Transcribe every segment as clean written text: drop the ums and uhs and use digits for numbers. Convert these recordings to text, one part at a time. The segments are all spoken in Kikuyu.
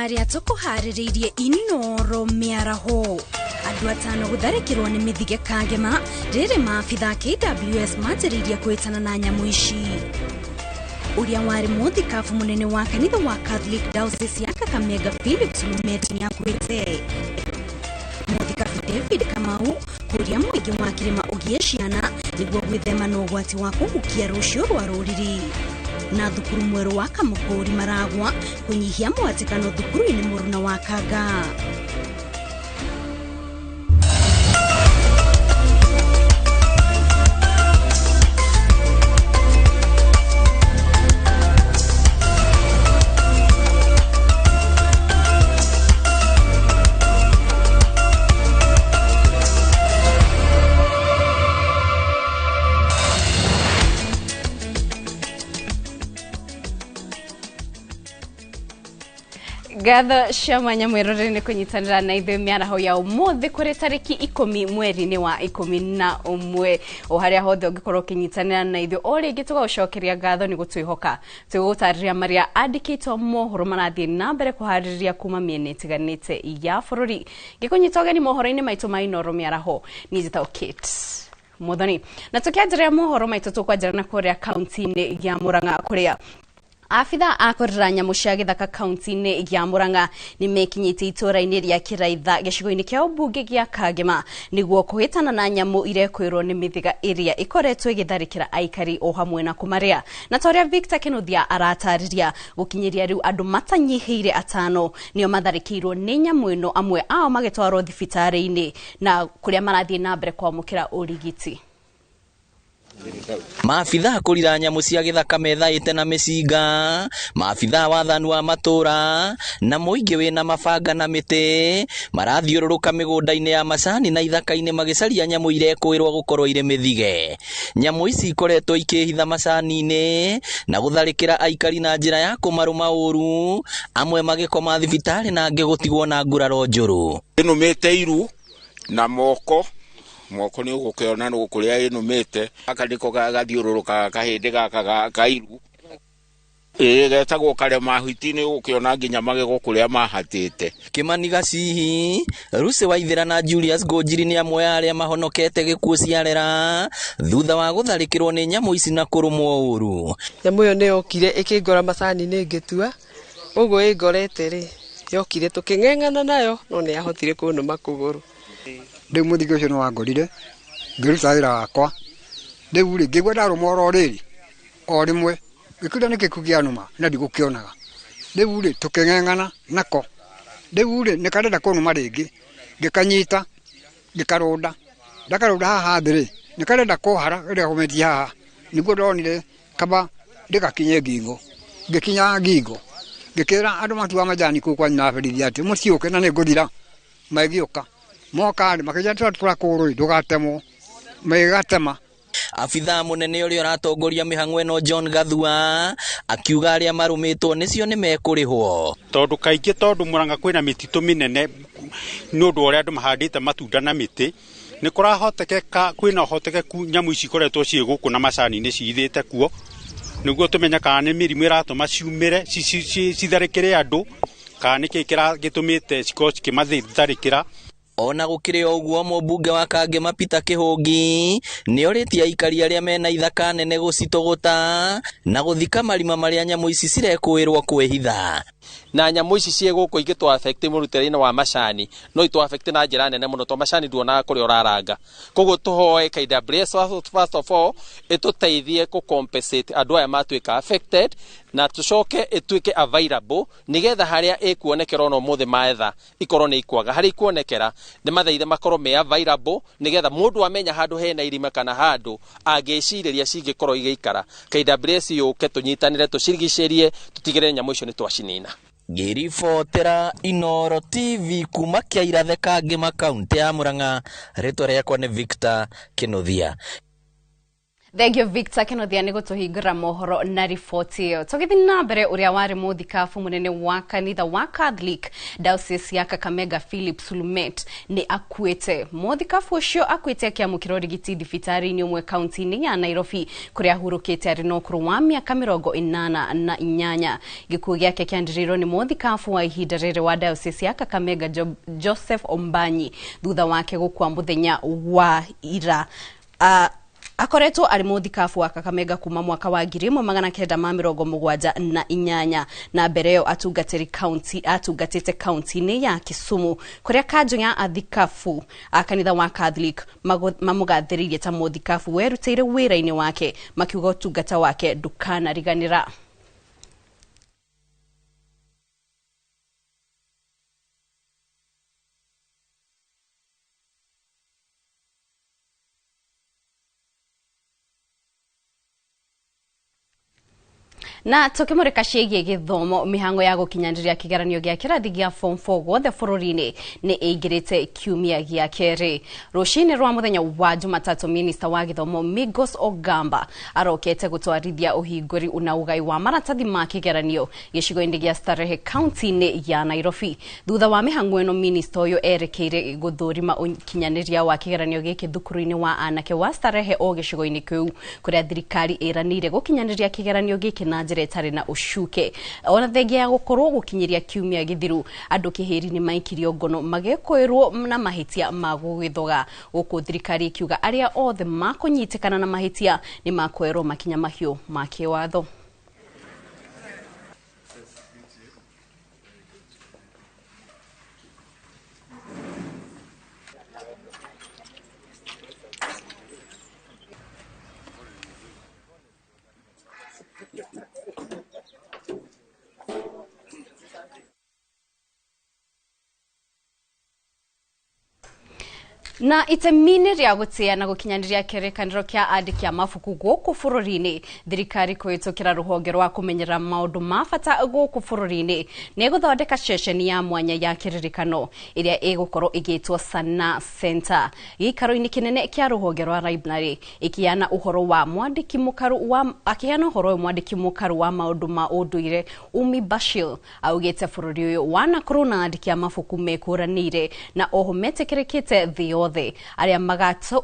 Marĩa tũkũharĩrĩirie Inoro mĩaraho. Andũ atano gũtharĩkĩrwo nĩ mĩthige Kangema, rĩrĩ maabitha KWS manjĩrĩirie kwĩtana na nyamũ ici. Ũrĩa warĩ mũthikabu mũnene wa kanitha wa Catholic Diocese ya Kakamega Felix Lumet nĩakuĩte. Mũthikabu David Kamau kũria mũingĩ wa kĩrĩma ũgĩe ciana nĩguo gwĩthema na ũgwati wa kũhukia rũciũ rwa rũrĩrĩ. Na thukuru mwerũ wa Kamũkũri Maragwa kũnyihia mũhatĩkano thukuru-inĩ mũruna wa Kanga. Ngatho cia mwanya mwĩroreri nĩ kũnyitanĩra na ithuĩ mĩaraho ya ũmũthĩ kũrĩ tarĩki 10 mweri-inĩ wa 11 o harĩa hothe ũngĩkorwo ũkĩnyitanĩra na ithuĩ o rĩngĩ tũgagũcokeria ngatho nĩ gũtwĩhoka. Tũgũgũtarĩria marĩa andĩkĩtwo mohoro marathiĩ na mbere kũharĩrĩria kuma mĩena ĩtiganĩte ya bũrũri. Ngĩkũnyita ũgeni mohoro-inĩ maitũ ma Inoro mĩaraho, niĩ njĩtagwo Kate Muthoni. Na tũkĩanjĩrĩria mohoro maitũ tũkwanjĩra na kũrĩa kaunti-inĩ ya Murang'a kũrĩa abitha a kũrera nyamũ cia gĩthaka kaunti-inĩ ya Murang'a nĩ mekinyĩtie itũũra-inĩ rĩa Kĩraitha gĩcigo-inĩ kĩa ũmbunge gĩa Kangema nĩguo kũhĩtana na nyamũ irekwĩrwo nĩ mĩthĩga ĩrĩa ĩkoretwo ĩgĩtharĩkĩra aikari o hamwe na kũmarĩa. Na ta ũrĩa Victor Kĩnuthia aratarĩria, gũkinyĩria rĩu andũ matanyihĩire atano nĩo matharĩkĩirwo nĩ nyamũ ĩno, amwe ao magĩtwarwo thibitarĩ-inĩ na kũrĩa marathiĩ na mbere kwamũkĩra ũrigiti. Maabitha kũrira nyamũ cia gĩthaka methaĩte na mĩcinga, maabitha wathani wa matũra na mũingĩ wĩna mabanga na mĩtĩ marathiũrũrũka mĩgũnda-inĩ ya macani na ithaka-inĩ magĩcaria nyamũ irekũĩrwo gũkorwo irĩ mĩthige. Nyamũ ici ikoretwo ikĩhitha macani-inĩ na gũtharĩkĩra aikari na njĩra ya kũmarũma ũru, amwe magĩkoma thibitarĩ na angĩ gũtigwo na nguraro njũru. Ĩnũmĩte iru na moko moko nĩ ũgũkĩona nĩ kũrĩa ĩnũmĩte. Gaka nĩko gathiũrũrũkaga kahĩndĩ gaka ka iru. Ĩĩ getagwo karema hiti, nĩ ũgũkĩona nginya magego kũrĩa mahatĩte. Kĩmani Gacihi, Lucy Waithera na Julius Ngũnjiri nĩ amwe a arĩa mahonokete gĩkuũ ciarera thutha wa gũtharĩkĩrwo nĩ nyamũ ici na kũrũmwo ũru. Nyamũ ĩyo nĩ yokire ĩkĩngora macani-inĩ ngĩtua, ũguo ĩngorete rĩ, yokire tũkĩng'eng'ana nayo no nĩ yahotire kũnũma kũgũrũ. Rĩu mũthigĩ ũcio nĩ wangorire ngĩruta wĩra wakwa, rĩu rĩ ngĩigua ndarũmwo oro rĩrĩ o rĩmwe ngĩkĩũria nĩkĩ kĩu kĩanũma na ndigũkĩonaga. Rĩu rĩ tũkĩng'eng'ana nako, rĩu rĩ nĩ karenda kũnũma rĩngĩ, ngĩkanyita ngĩkarũnda, ndakarũnda haha thĩ rĩ nĩ karenda kũhara rĩrĩa hometie haha, nĩguo ndonire kaba ndĩgakinye ngingo, ngĩkinya ngingo ngĩkĩra andũ matua majani kũu kwa nyina berithi atĩ mũciũke na nĩngũthira. Magĩũka moka rĩ makĩnjĩra tũratwara kũgũrũ rĩ ndũgatemwo, magĩgatema. Abithaa mũnene ũrĩa ũratongoria mĩhang'o ĩno John Gathua akiuga arĩa marũmĩtwo nĩcio nĩ mekũrĩhwo. Tondũ kaingĩ tondũ Murang'a kwĩna mĩtitũ mĩnene nĩ ũndũ wa ũrĩa andũ mahandĩte matunda na mĩtĩ, nĩ kũrahotekeka kwĩna ũhotekeku nyamũ ici ikoretwo ciĩ gũkũ na macani-inĩ cihithĩte kuo, nĩguo tũmenye kana nĩ mĩrimũ ĩratũma ciumĩre citharĩkĩre andũ kana nĩkĩ gĩtũmĩte cikorwo cikĩmatharĩkĩra. Ona gũkĩrĩ o ũguo, mũmbunge wa Kangema Peter Kĩhũngi nĩorĩtie aikari arĩa mena ithaka nene gũcitũgũta na gũthika marima marĩa nyamũ ici cirekũĩrwo kwĩhitha. Na nyamũ ici ciĩ gũkũ ingĩtũ affect mũrutĩre-inĩ wa macani, no itũ affect na njĩra nene mũno, tondũ macani nduonaga kũrĩa ũraranga. Koguo tũhoe KWS first of all ĩtũteithie kũ compensate andũ aya matuĩka affected, na tũcoke ĩtuĩke available nĩgetha harĩa ĩkuonekera ona ũmũthĩ maetha ikorwo nĩ ikwaga, harĩa ikuonekera nĩ mathaithe makorwo me available nĩgetha mũndũ amenya handũ hena irima kana handũ angĩcirĩria cingĩkorwo igĩikara. KWS yũke tũnyitanĩre, tũcirigicĩrie, tũtigĩrĩre nyamũ icio nĩ twacinina. Ngĩribotera Inoro TV kuma Kĩairathe Kangema kaunti ya Murang'a, rĩtwa rĩakwa nĩ Victor Kĩnuthia. Thank you Victor Kenothia nĩ gũtũhingũra mohoro na riboti ĩyo. Tũgĩthiĩ na mbere, ũrĩa warĩ mũthikabu mũnene wa kanitha wa Catholic Diocese ya Kakamega Philip Sulumet nĩ akuĩte. Mũthikabu ũcio akuĩte akĩamũkĩra ũrigiti thibitarĩ-inĩ ũmwe kaunti-inĩ ya Nairobi kũrĩa ahurũkĩte arĩ na ũkũrũ wa mĩaka 88. Gĩkuũ gĩake kĩanĩrĩirwo nĩ mũthikabu wa ihinda rĩrĩ wa Diocese ya Kakamega Joseph Ombanyi thutha wake gũkua mũthenya wa ira. Akoretwo arĩ mũthikabu wa Kakamega kuma mwaka wa 1978, na mbere ĩyo atungatĩte kaunti-inĩ ya Kisumu kũrĩa kanjũ ya athikabu a kanitha wa Catholic mamũgathĩrĩirie ta mũthikabu werutĩire wĩra-inĩ wake, makiuga ũtungata wake ndũkanariganĩra. Na tukimurika ciĩgiĩ gĩthomo, mĩhango ya gũkinyanĩria kĩgeranio gĩa kĩrathi gĩa form 4 guothe bũrũri-inĩ nĩ ĩingĩrĩte kiumia gĩa kerĩ. Rũcinĩ rwa mũthenya wa Jumatatũ, minista wa gĩthomo Migos Ogamba arokete gũtwarithia ũhingũri na ũgai wa maratathi ma kĩgeranio gĩcigo-inĩ gĩa Starehe kaunti-inĩ ya Nairobi. Thutha wa mĩhango ĩno, minista ũyũ erekeire gũthũrima ũkinyanĩria wa kĩgeranio gĩkĩ thukuru-inĩ wa anake wa Starehe o gĩcigo-inĩ kĩu kũrĩa thirikari ĩranĩire gũkinyanĩria kĩgeranio gĩkĩ na njĩra ĩtarĩ na ũcuke. Ona thengia ya gũkorwo gũkinyĩria kiumia gĩthiru, andũ kĩhĩri nĩ maikirio ngono magĩkũĩrwo na mahĩtia ma gũgĩthoga, gũkũ thirikari ĩkiuga arĩa othe makũnyitĩkana na mahĩtia nĩ makuoerwo makinya mahiũ ma kĩwatho. Na itemi-inĩ rĩa gũtĩa na gũkinyanĩria kĩrĩkanĩro kĩa andĩki a mabuku gũkũ bũrũri-inĩ, thirikari kũhĩtũkĩra rũhonge rwa kũmenyerera maũndũ ma bata gũkũ bũrũri-inĩ nĩ ĩgũthondeka ceceni ya mwanya ya kĩririkano ĩrĩa ĩgũkorwo ĩgĩtwo Sanaa Center gĩikaro-inĩ kĩnene kĩa rũhonge rwa library, ĩkĩheana ũhoro wa mwandĩki mũkaru wa akĩheana ũhoro ũyũ mwandĩki mũkaru wa maũndũ ma ũndũire Umi Bashir augĩte bũrũri ũyũ wanakorwo na andĩki a mabuku mekũranĩire na oho metĩkĩrĩkĩte thĩ yothe arĩa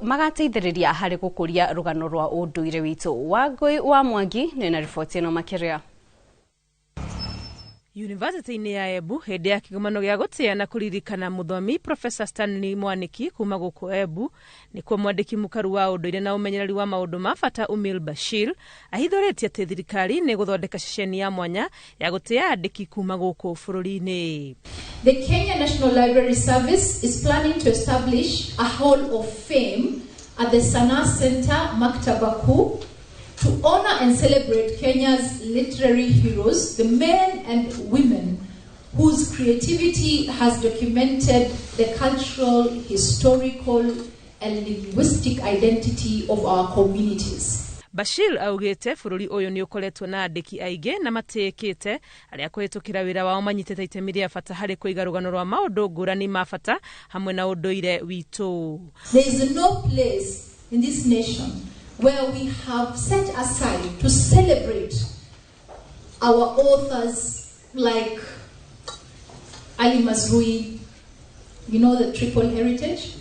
magateithĩrĩria harĩ gũkũria rũgano rwa ũndũire witũ. Wangũi wa Mwangi nĩ na riboti ĩno makĩria. Yunivasĩtĩ-inĩ ya Embu hĩndĩ ya kĩgomano gĩa gũtĩa na kũririkana mũthomi Professor Stanley Mwaniki kuma gũkũ Embu, nĩkuo mwandĩki mũkaru wa ũndũire na ũmenyereri wa maũndũ ma bata Umil Bashir ahithũrĩtie atĩ thirikari nĩ gũthondeka ceceni ya mwanya ya gũtĩa andĩki kuma gũkũ bũrũri-inĩ. The Kenya National Library Service is planning to establish a Hall of Fame at the Sanaa Center, Maktaba Kuu, to honor and celebrate Kenya's literary heroes, the men and women whose creativity has documented the cultural, historical, and linguistic identity of our communities. Bashir augĩte bũrũri ũyũ nĩ ũkoretwo na andĩki aingĩ na matĩĩkĩte arĩa kũhĩtũkĩra wĩra wao manyitĩte itemi rĩa bata harĩ kũiga rũgano rwa maũndũ ngũrani ma bata hamwe na ũndũire witũ. There is no place in this nation where we have set aside to celebrate our authors like Ali Mazrui, you know, the triple heritage.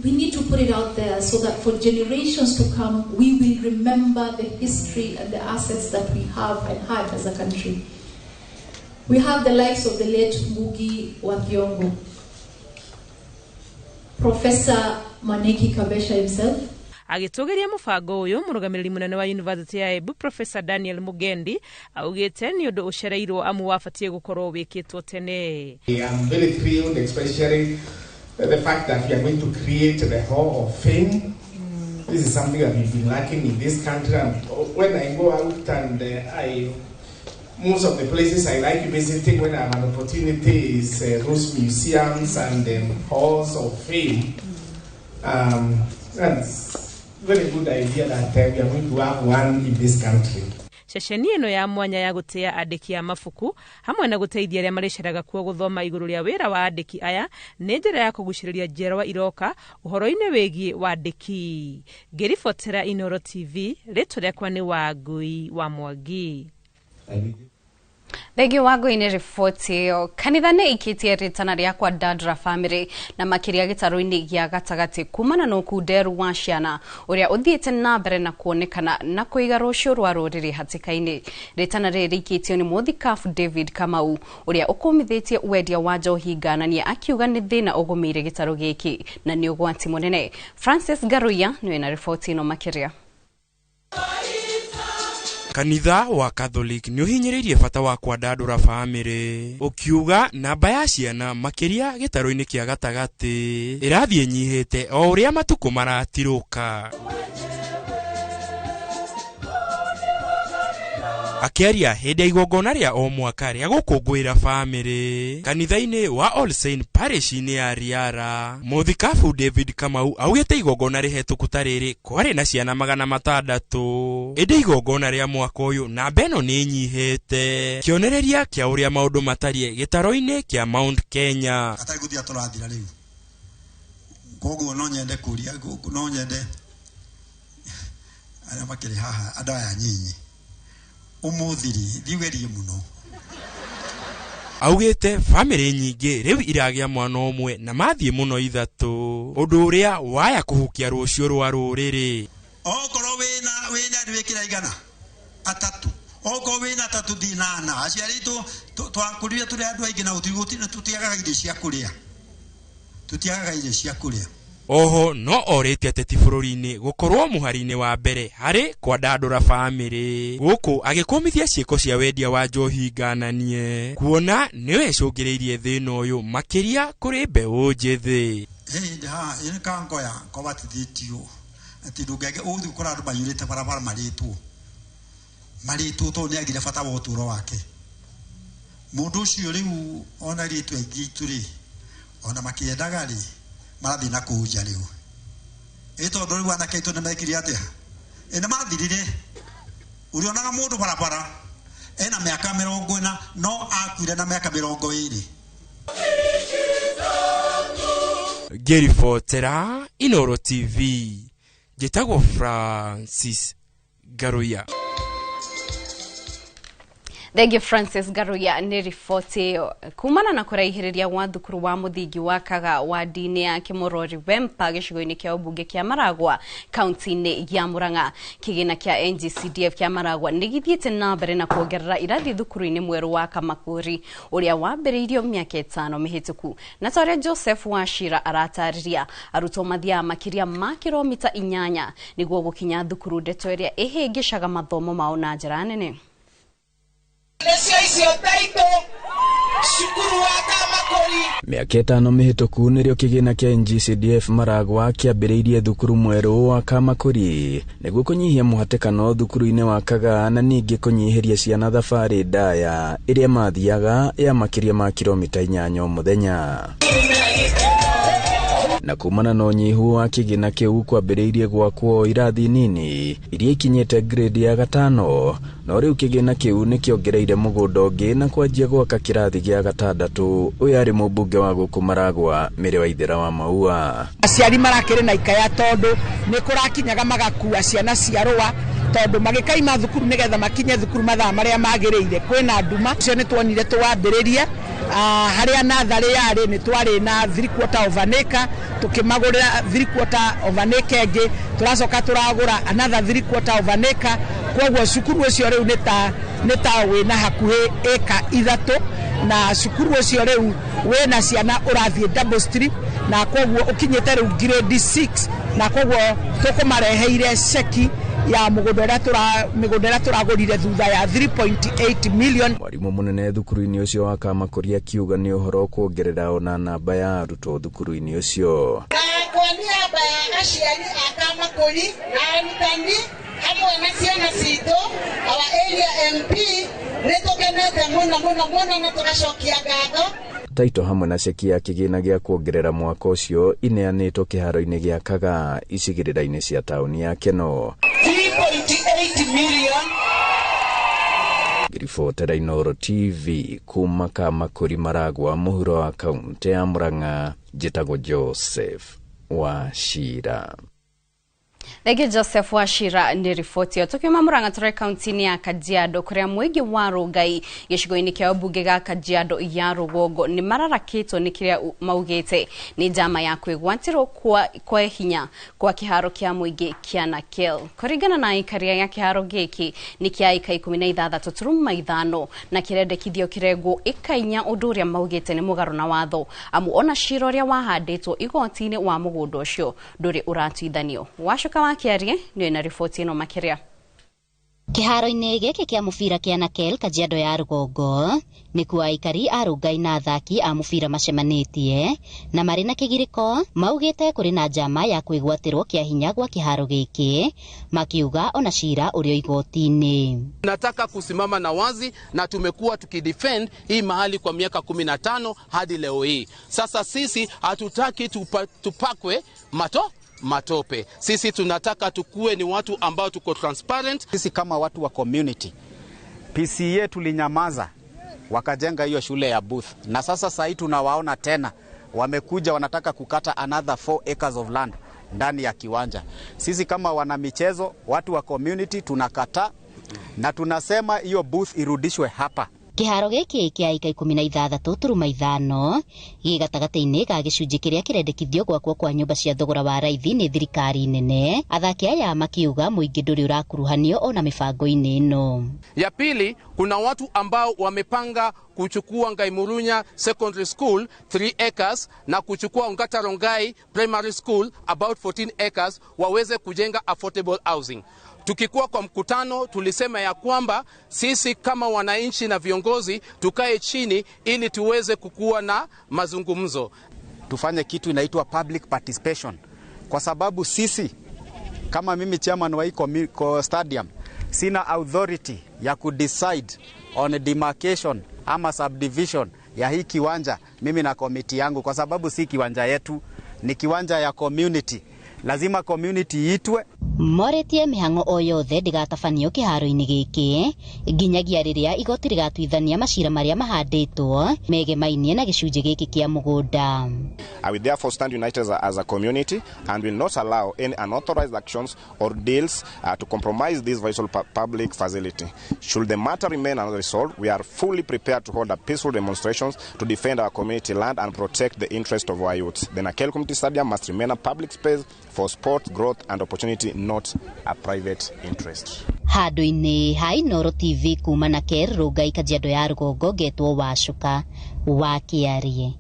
We need to put it out there so that for generations to come, we will remember the history and the assets that we have and had as a country. We have the likes of the late Ngugi wa Thiong'o, Professor Maneki Kabesha himself. Agĩtũgĩria mũbango ũyũ, mũrũgamĩrĩri mũnene wa University ya Embu Professor Daniel Mugendi augĩte nĩ ũndũ ũcereirwo amu wabatiĩ gũkorwo wĩkĩtwo tene. I am very thrilled, especially the fact that we are going to create the Hall of Fame. This is something that we've been lacking in this country, and when I go out and most of the places I like visiting when I have an opportunity is those museums and halls of fame. That's very good idea that we are going to have one in this country. Ceceni ĩno ya mwanya ya gũtĩa andĩki a mabuku hamwe na gũteithia arĩa marĩceraga kuo gũthoma igũrũ rĩa wĩra wa andĩki aya nĩ njĩra ya kũgucĩrĩria njiarwa iroka ũhoro-inĩ wĩgiĩ wandĩki. Ngĩribotera Inooro TV, rĩtwa rĩakwa nĩ Wangui wa Mwangi. Thengio Wangui nĩ riboti ĩyo. Kanitha nĩ ikĩtie rĩtana rĩa kwandandũra bamĩrĩ na makĩria gĩtarũ-inĩ gĩa gatagatĩ kumana na ũkunderu wa ciana ũrĩa ũthiĩte na mbere na kuonekana na kũiga rũciũ rwa rũrĩrĩ hatĩka-inĩ. Rĩtana rĩrĩ rĩikĩtio nĩ mũthikabu David Kamau ũrĩa ũkũmithĩtie wendia wa njohi ngananie akiuga nĩ thĩna ũgũmĩire gĩtarũ gĩkĩ na nĩ ũgwati mũnene. Francis Ngaruiya nĩwe na riboti ĩno makĩria. Kanitha wa Catholic nĩ ũhinyĩrĩirie bata wa kwandandũra bamĩrĩ ũkiuga namba ya ciana makĩria gĩtarũ-inĩ kĩa gatagatĩ ĩrathiĩ ĩnyihĩte o ũrĩa matukũ maratirũka. Akĩaria hĩndĩ ya igongona rĩa o mwaka rĩa gũkũngũĩra bamĩrĩ kanitha-inĩ wa All Saints parish-inĩ ya Riara, mũthikabu David Kamau augĩte igongona rĩhetũku ta rĩrĩ kwarĩ na ciana 600, ĩndĩ igongona rĩa mwaka ũyũ namba ĩno nĩ ĩnyihĩte, kĩonereria kĩa ũrĩa maũndũ matariĩ gĩtaro-inĩ kĩa Mount Kenya. Hatarĩ gũthira tũrathira rĩu, koguo no nyende kũria, no nyende arĩa makĩrĩ haha andũ aya nyinyi umuthiri thiwerie muno. Augĩte bamĩrĩ nyingĩ rĩu iragĩa mwana ũmwe na mathiĩ mũno 3, ũndũ ũrĩa waya kũhukia rũciũ rwa rũrĩrĩ. Okorwo wĩna andũ wĩkĩra igana 3, okorwo wĩna 3 thiĩ na 4. Aciari aitũ twakũrire tũrĩ andũ aingĩ na tũtiagaga irio cia kũrĩa, tũtiagaga irio cia kũrĩa. Oho no orĩtie ateti bũrũri-inĩ gũkorwo mũhari-inĩ wa mbere harĩ kwandandũra bamĩrĩ gũkũ agĩkũmithia ciĩko cia wendia wa njohi ngananie kuona nĩwe ĩcũngĩrĩirie thĩna ũyũ makĩria kũrĩ mbeũ njĩthĩ. Hĩndĩ haha ĩnĩ kangoya kobatithĩtio atĩ ndũngĩage ũgũthiĩ gũkora andũ maiyũrĩte barabara marĩtwo tondũ nĩagire bata wa ũtũũro wake. Mũndũ ũcio rĩu ona airĩtu aingĩ aitũ rĩ ona makĩendaga rĩ marathiĩ na kũu nja rĩu, ĩ tondũ rĩu anake aitũ nĩmekire atĩa? Ĩ nĩmathirire. Ũrĩonaga mũndũ barabara ena mĩaka 40 no akuire na mĩaka 20. Ngĩribotera Inooro TV, njĩtagwo Francis Ngaruiya. Thank you Francis Ngaruiya nĩ riboti ĩyo. Kumana na kũraihĩrĩria gwa thukuru wa mũthingi wa Kaga wadi-inĩ ya Kĩmorori Wempa gĩcigo-inĩ kĩa ũmbunge kĩa Maragwa kaunti-inĩ ya Murang'a, kĩgĩna kĩa NGCDF kĩa Maragwa nĩ gĩthiĩte na mbere na kuongerera irathi thukuru-inĩ mwerũ wa Kamakũri ũrĩa wambĩrĩirio mĩaka 5 mĩhĩtũku. Na ta ũrĩa Joseph Wachira aratarĩria, arutwo mathiaga makĩria ma kiromita 8 nĩguo gũkinya thukuru, ndeto ĩrĩa ĩhĩngĩcaga mathomo mao na njĩra nene. Mĩaka 5 mĩhĩtũku nĩrĩo kĩgĩna kĩa NGCDF Maragwa kĩambĩrĩirie thukuru mwerũ wa Kamakũri nĩguo kũnyihia mũhatĩkano thukuru-inĩ wa Kaga na ningĩ kũnyihĩria ciana thabarĩ ndaya ĩrĩa mathiaga ya makĩria ma kiromita 8 o mũthenya. Na kumana na ũnyihu wa kĩgĩna kĩu kwambĩrĩirie gwakwo irathi nini iria ikinyĩte grade ya 5, no rĩu kĩgĩna kĩu nĩkĩongereire mũgũnda ũngĩ na kwanjia gwaka kĩrathi gĩa 6. Ũyũ arĩ mũmbunge wa gũkũ Maragwa, Mary Waithera wa Maua. Aciari marakĩrĩ na ikaya tondũ nĩ kũrakinyaga magakua ciana cia rũa tondũ magĩkaima thukuru nĩgetha makinye thukuru mathaa marĩa magĩrĩire. Kwĩna nduma ũcio nĩ tuonire tũwambĩrĩrie harĩa natharĩ yarĩ nĩ twarĩ na 3/4 of an acre, tukĩmagũrĩra 3/4 of an acre ĩngĩ, tũracoka tũragũra another 3/4 of an acre. Koguo cukuru ũcio rĩu nĩ ta wĩna hakuhĩ ĩka 3, na cukuru ũcio rĩu wĩna ciana ũrathiĩ double stream, na koguo ũkinyĩte rĩu grade 6, na koguo tũkũmareheire ceki ya mũgũnda ũrĩa tũragũrire thutha ya 3.8 million. Mwarimũ mũnene thukuru-inĩ ũcio wa Kamakũri akiuga nĩ ũhoro kuongerera ona namba ya arutwo thukuru-inĩ ũcio. Na kwa niaba ya aciari a Kamakũri na arutani hamwe na ciana citũ, our area MP, nĩ tũkenete mũno mũno mũno na tũgacokia ngatho. Taito hamwe na ceki ya kĩgĩna gĩa kuongerera mwaka ũcio ineanĩtwo kĩharo-inĩ gĩa Kaga icigĩrĩra-inĩ cia taũni ya Keno. 3.8 million Ngĩribotera Inooro TV kuma Kamakũri Maragwa mũhuro wa kaunti ya Murang'a, njĩtagwo Joseph Wachira. Thengio Joseph Wachira nĩ riboti ĩyo. Tukiuma Murang'a tũrĩ kaunti-inĩ ya Kajiado kũrĩa mũingĩ wa Rongai gĩcigo-inĩ kĩa ũmbunge ga Kajiado ya rũgongo nĩ mararakĩtwo nĩ kĩrĩa maugĩte nĩ njama ya kwĩgwatĩrwo kwa hinya kwa kĩharo kĩa mũingĩ kĩa Nakel. Kũringana na aikaria ya kĩharo gĩkĩ nĩ kĩa ĩka 16.5 na kĩrendekithio kĩrengwo ĩka 4, ũndũ ũrĩa maugĩte nĩ mũgarũ na watho, amu ona cira ũrĩa wahandĩtwo igoti-inĩ wa mũgũnda ũcio ndũrĩ ũratuithanio. Wacuka wa Kĩarie nĩ na riboti ĩno makĩria. Kĩharo-inĩ gĩkĩ kĩa mũbira kĩa Nakel Kajiado ya rũgongo nĩkuo aikari a Rongai na athaki a mũbira macemanĩtie na marĩ na kĩgirĩko maugĩte kũrĩ na njama ya kwĩgwatĩrwo kĩa hinya gwa kĩharo gĩkĩ, makiuga ona cira ũrĩ igoti-inĩ. Nataka kusimama na wazi na tumekuwa tukidefend hii mahali kwa miaka 15 hadi leo hii. Sasa sisi hatutaki tupakwe matope. Sisi tunataka tukue ni watu ambao tuko transparent. Sisi kama watu wa community, PCA tulinyamaza wakajenga hiyo shule ya Booth, na sasa sasa tunawaona tena wamekuja wanataka kukata another 4 acres of land ndani ya kiwanja. Sisi kama wana michezo, watu wa community tunakataa na tunasema hiyo Booth irudishwe hapa. Kĩharo gĩkĩ kĩa ĩka 16.5 gĩ gatagatĩ-inĩ ga gĩcunjĩ kĩrĩa kĩrendekithio gwakwo kwa nyũmba cia thogora wa raithi nĩ thirikari nene, athaki aya makiuga mũingĩ ndũrĩ ũrakuruhanio ona mĩbango-inĩ ĩno. Ya pili, kuna watu ambao wamepanga kuchukua Ngaimurunya Secondary School 3 acres na kuchukua Ongata Rongai Primary School about 14 acres waweze kujenga affordable housing. Tukikuwa kwa mkutano tulisema ya kwamba sisi kama wananchi na viongozi tukae chini ili tuweze kukua na mazungumzo. Tufanye kitu inaitwa public participation, kwa sababu sisi kama mimi chairman wa stadium sina authority ya kudecide on demarcation ama subdivision ya hii kiwanja mimi na committee yangu, kwa sababu si kiwanja yetu, ni kiwanja ya community. Lazima community itwe. Moretie mĩhang'o o yothe ndĩgatabanio kĩharo-inĩ gĩkĩ nginyagia rĩrĩa igoti rĩgatuithania macira marĩa mahandĩtwo megemainie na gĩcunjĩ gĩkĩ kĩa mũgũnda. I will therefore stand united as a community and will not allow any unauthorized actions or deals to compromise this vital public facility. Should the matter remain unresolved, we are fully prepared to hold a peaceful demonstrations to defend our community land and protect the interest of our youth. The Nakel Community Stadium must remain a public space for sport, growth and opportunity, not a private interest. Handũ-inĩ ha Inooro TV kuma Nakel, Rongai, Kajiado ya rũgongo, ngetwo Wacuka wa Kĩarie.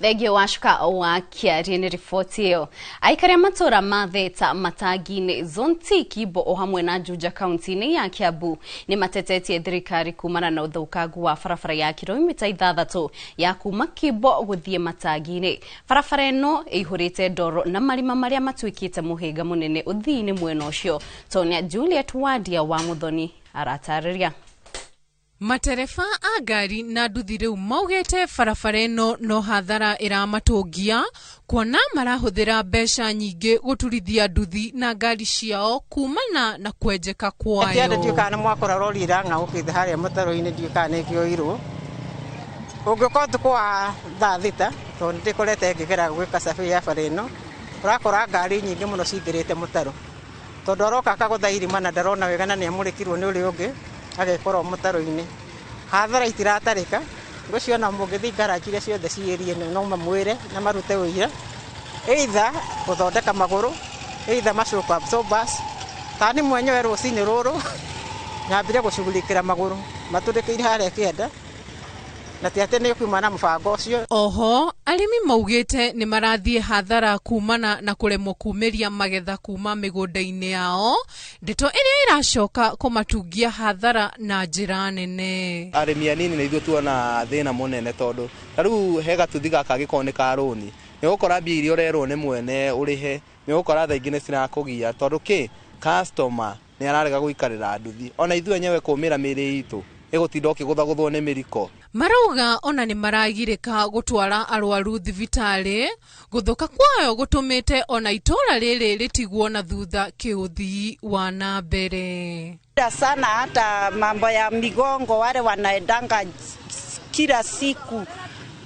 Thengio Wacuka wa Kĩarie nĩ riboti ĩyo. Aikari a matũra ma Theta, Matangi-inĩ, Zonti, Kimbo o hamwe na Juja kaunti-inĩ ya Kiambu nĩ matetetie thirikari kumana na ũthũkangu wa barabara ya kilomita 6 ya kuma Kimbo gũthiĩ Matangi-inĩ. Barabara ĩno ĩihũrĩte ndoro na marima marĩa matuĩkĩte mũhĩnga mũnene ũthii-inĩ mwena ũcio. Tonia Juliet Wadia wa Muthoni aratarĩria. Matereba a ngari na nduthi rĩu maugĩte barabara ĩno no hathara ĩramatũngia kuona marahũthĩra mbeca nyingĩ gũturithia nduthi na ngari ciao kumana na kwenjeka kwayo. Ndiũĩ kana mwakora rori ĩrang'aũkĩte harĩa mũtaro-inĩ, ndiũĩ kana nĩkĩoirwo. Ũngĩũka ũtukũ wa thaa 6 tondũ nĩndĩkorete ngĩgera gwĩka survey ya bara ĩno, ũrakora ngari nyingĩ mũno cingĩrĩte mũtaro, tondũ aroka akagũtha irima na ndarona wega na nĩamũrĩkirwo nĩ ũrĩa ũngĩ agekora mũtaro-inĩ. Hathara itiratarĩka, ngũciona mũngĩthiĩ ngaraji iria ciothe ciĩ area ĩno no mamwĩre na marute ũira, either gũthondeka magũrũ, either macoka absorbers. Ta nĩ mwenyewe rũcinĩ rũrũ nyambire gũcugurikĩra magũrũ matũrĩkĩire harĩa kĩanda, na ti atĩ nĩ kuma na mũbango ũcio. Oho arĩmi maugĩte nĩ marathiĩ hathara kumana na kũremwo kumĩria magetha kuma mĩgũnda-inĩ yao, ndeto ĩrĩa ĩracoka kũmatungia hathara na njĩra nene. Arĩmi anini na ithuĩ tuona thĩna mũnene, tondũ ta rĩu he gatuthi gaka gĩkoragwo nĩ ka rũni, nĩ ũgũkora mbia iria ũrerwo nĩ mwene ũrĩhe, nĩ ũgũkora thaa ingĩ nĩ cirakũgia, tondũ kĩ customer nĩ ararega gũikarĩra nduthi, ona ithuĩ enyewe kũmĩra mĩrĩ itũ ĩgũtinda ũkĩgũthagũthwo nĩ mĩriko. Marauga ona nĩ maragirĩka gũtwara arwaru thibitarĩ, gũthũka kwayo gũtũmĩte ona itũra rĩrĩ rĩtigwo na thutha kĩũthii wa na mbere. Sana hata mambo ya migongo, wale wanaendanga kila siku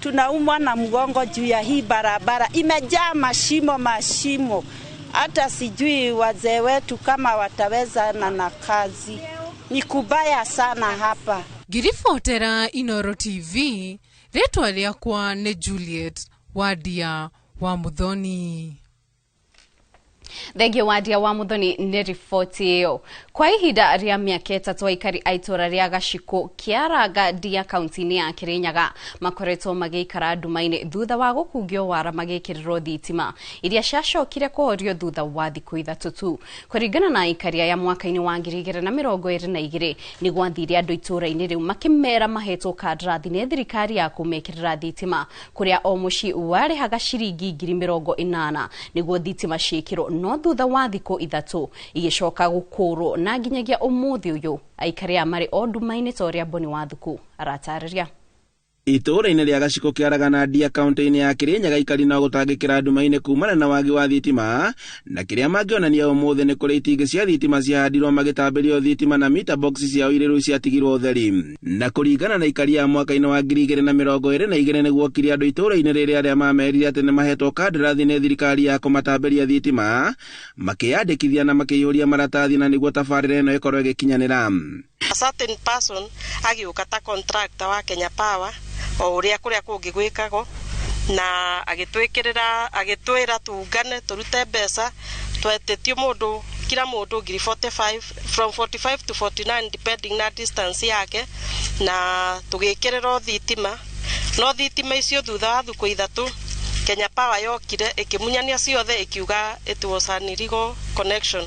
tunaumwa na mgongo juu ya hii barabara imejaa mashimo mashimo, hata sijui wazee wetu kama wataweza na kazi ni kubaya sana hapa. Ngiribotera Inooro TV, rĩtwa rĩakwa nĩ Juliet Wadia wa Muthoni. Thengio Wadia wa Muthoni nĩ riboti ĩyo. Kwa ihinda rĩa mĩaka 3 aikari a itũra rĩa Gacikũ Kĩaranga Ndia kaunti-inĩ ya Kĩrĩnyaga makoretwo magĩikara nduma-inĩ thutha wa gũkungio wara magĩkĩrĩrwo thitima iria ciacokire kũhorio thutha wa thikũ 3 tu. Kũringana na aikari aya mwaka-inĩ wa 2022 nĩ gwathire andũ itũra-inĩ rĩu makĩmera mahetwo kandarathi nĩ thirikari ya kũmekĩrĩra thitima kũrĩa o mũciĩ warĩhaga ciringi 80,000 nĩguo thitima ciĩkĩrwo, no thutha wa thikũ 3 igĩcoka gũkũrwo na nginyagia ũmũthĩ ũyũ aikari aya marĩ o nduma-inĩ ta ũrĩa Boni Wathuku aratarĩria. Itũũra-inĩ rĩa Gacikũ Kĩaraga na Ndia kaunti-inĩ ya Kĩrĩnyaga aikari no gũtangĩkĩra nduma-inĩ kumana na wagi wa thitima, na kĩrĩa mangĩonania ũmũthĩ nĩ kũrĩ itingĩ cia thitima ciahandirwo magĩtambĩrio thitima na mita box ciao irĩ rĩu ciatigirwo ũtheri. Na kũringana na aikari a mwaka-inĩ wa 2022 nĩguokire andũ itũũra-inĩ rĩrĩ arĩa mamerire atĩ nĩmahetwo kandarathi nĩ thirikari ya kũmatambĩria thitima, makĩyandĩkithia na makĩiyũria maratathi na nĩguo tabarĩra ĩno ĩkorwo ĩgĩkinyanĩra. A certain person agĩũka ta contractor wa Kenya Power o uria kuria kungi gwikagwo na agitwikirira agitwira tungane turute mbeca twetetio mundu kila mundu 45 from 45 to 49 depending na distance yake na tugikiriro thitima no thitima icio thutha wa thuku 3 Kenya Power yokire ikimunyania ciothe ikiuga it was an illegal connection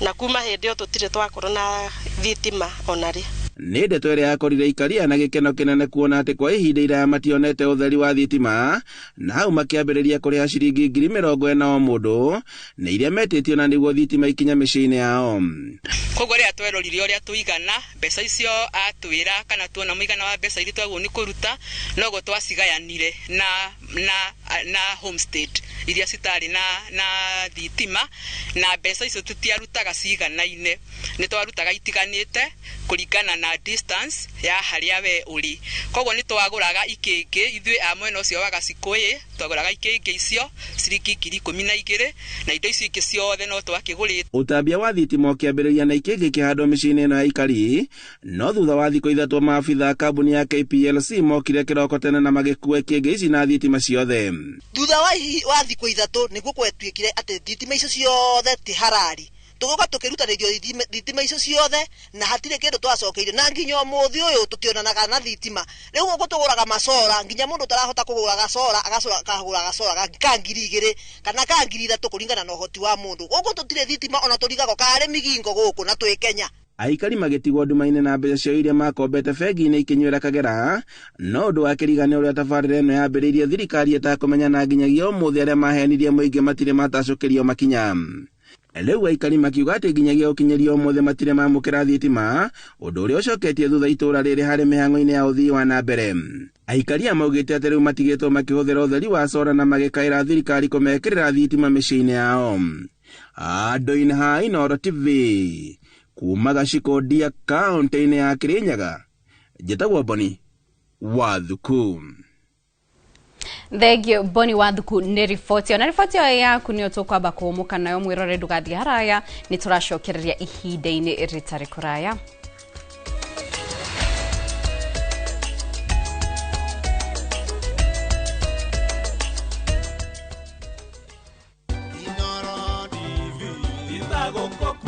na kuma hindi yo tutire twakorwo na thitima onari. Nĩ ndeto ĩrĩa yakorire ikaria na gĩkeno kĩnene kuona atĩ kwa ihinda iraya mationete ũtheri wa thitima, na hau makĩambĩrĩria kũrĩha ciringi 40,000 o mũndũ nĩ iria metĩtio na nĩguo thitima ikinya mĩciĩ-inĩ yao. Koguo rĩrĩa twerorire ũrĩa tũigana mbeca icio atwĩra kana tuona mũigana wa mbeca iria twagwo nĩ kũruta noguo twacigayanire na homestead iria citarĩ na thitima na mbeca icio tũtiarutaga ciganaine, nĩ twarutaga itiganĩte kũringana na distance ya harĩa we ũrĩ. Koguo nĩ twagũraga ikĩngĩ ithuĩ a mwena ũcio wa Gacikũ twagũraga ikĩngĩ icio ciringi 12,000 na indo icio ingĩ ciothe no twakĩgũrĩte. Ũtambia wa thitima ũkĩambĩrĩria na ikĩngĩ kĩhandwo mĩciĩ-inĩ ĩno ya aikari, no thutha wa thikũ 3 maabitha a kambuni ya KPLC mokire kĩroko tene na magĩkua ikĩngĩ ici na thitima ciothe. Thutha wa thikũ 3 nĩguo gwatuĩkire atĩ thitima icio ciothe ti harari tugoka tukirutanĩrio thitima icio ciothe na hatirĩ kĩndũ twacokeire na nginya ũmũthĩ ũyũ tũtionanaga na thitima. Rĩu gũkũ tũgũraga macora nginya mũndũ ũtarahota kũgũra gacora akagũra gacora ka 2,000 kana ka 3,000 kũringana na ũhoti wa mũndũ. Gũkũ tũtirĩ thitima ona tũrigagwo karĩ migingo gũkũ na twĩ Kenya. Aikari magĩtigwo nduma-inĩ na mbeca ciao iria makombete bengi-inĩ ikĩnyuĩra kagera, no ũndũ wa kĩrigania ũrĩa tabarĩra ĩno yambĩrĩirie thirikari ĩtakũmenya na nginyagia ũmũthĩ arĩa mahenirie mũingĩ matirĩ matacũkĩrio makinya. Rĩu aikari makiuga atĩ nginyagia ũkinyĩria ũmũthĩ matirĩ mamũkĩra thitima, ũndũ ũrĩa ũcoketie thutha itũũra rĩrĩ harĩ mĩhang'o-inĩ ya ũthii wa na mbere. Aikari aya maugĩte atĩ rĩu matigĩtwo makĩhũthĩra ũtheri wa cora na magĩkaĩra thirikari kũmekĩrĩra thitima mĩciĩ-inĩ yao. Andũ-inĩ ha Inooro TV kuma Gacikũ Ndia kaunti-inĩ ya Kĩrĩnyaga, njĩtagwo Boni Wathuku. Thengio Boni Wathuku nĩ riboti ĩyo, na riboti ĩyo yaku nĩyo tũkwamba kũũmũka nayo mwĩrore ndũgathiĩ haraya, nĩ tũracokereria ihinda-inĩ rĩtarĩ kũraya.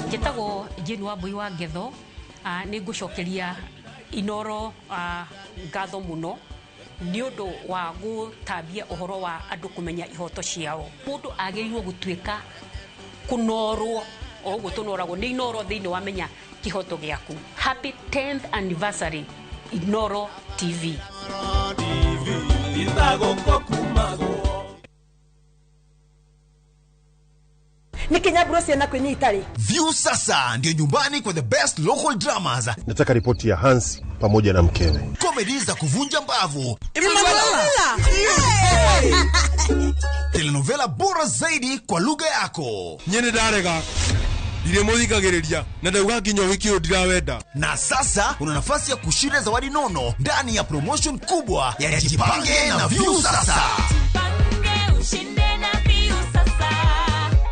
Njĩtagwo Jane Wambui wa Ngetho, nĩ ngũcokeria Inooro ngatho mũno nĩ ũndũ wa gũtambia ũhoro wa andũ kũmenya ihoto ciao. Mũndũ agĩrĩirwo gũtuĩka kũnorwo o ũguo tũnoragwo nĩ Inooro thĩinĩ wa menya kĩhoto gĩaku. Happy 10th anniversary Inooro TV. View sasa ndio nyumbani kwa the best local dramas. Nataka ripoti ya Hans pamoja na mkewe. Komedi za kuvunja mbavu, telenovela bora zaidi kwa lugha yako. Nyene ndarega ndire muthikagiriria na ndauga nginya wiki uyu ndirawenda. Na sasa una nafasi ya kushinda zawadi nono ndani ya promotion kubwa ya Jipange na Viusasa.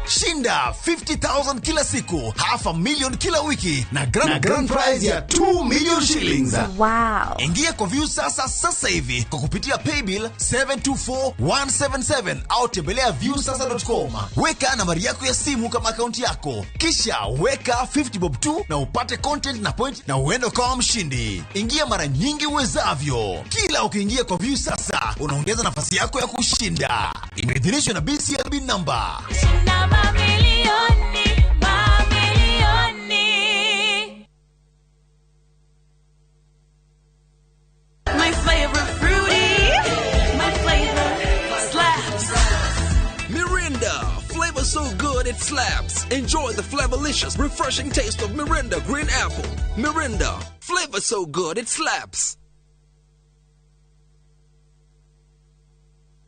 Shinda 50,000 kila siku, 500,000 kila wiki na grand prize ya 2 million shillings. Wow. Ingia kwa Viusasa sasa hivi kwa kupitia paybill 724177 au tembelea viusasa.com. Weka nambari yako ya simu kama akaunti yako, kisha weka 50 bob tu na upate content na point na uende ukawa mshindi. Ingia mara nyingi uwezavyo. Kila ukiingia kwa Viusasa unaongeza nafasi yako ya kushinda. Imeidhinishwa na BCLB number. Mamilioni, mamilioni. My flavor fruity, my flavor slaps. Mirinda, flavor so good it slaps. Enjoy the flavorlicious, refreshing taste of Mirinda Green Apple. Mirinda, flavor so good it slaps.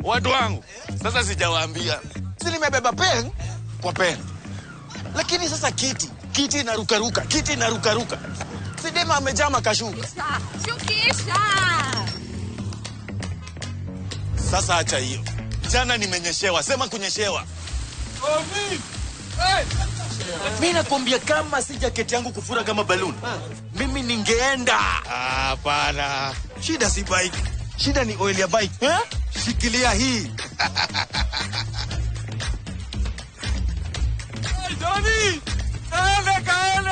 Watu wangu, sasa sijawaambia. Si nimebeba pen kwa pen. Lakini sasa kiti inarukaruka, kiti inarukaruka. Si dema amejama kashuka. Shukisha. Sasa acha hiyo. Jana nimenyeshewa, sema kunyeshewa. Omi. Hey. Mimi nakwambia kama si jaketi yangu kufura kama balloon, mimi ningeenda. Hapana. Shida si bike. Shida ni oil ya bike. Eh? Shikilia hii. Hey, Johnny! Kaende, kaende!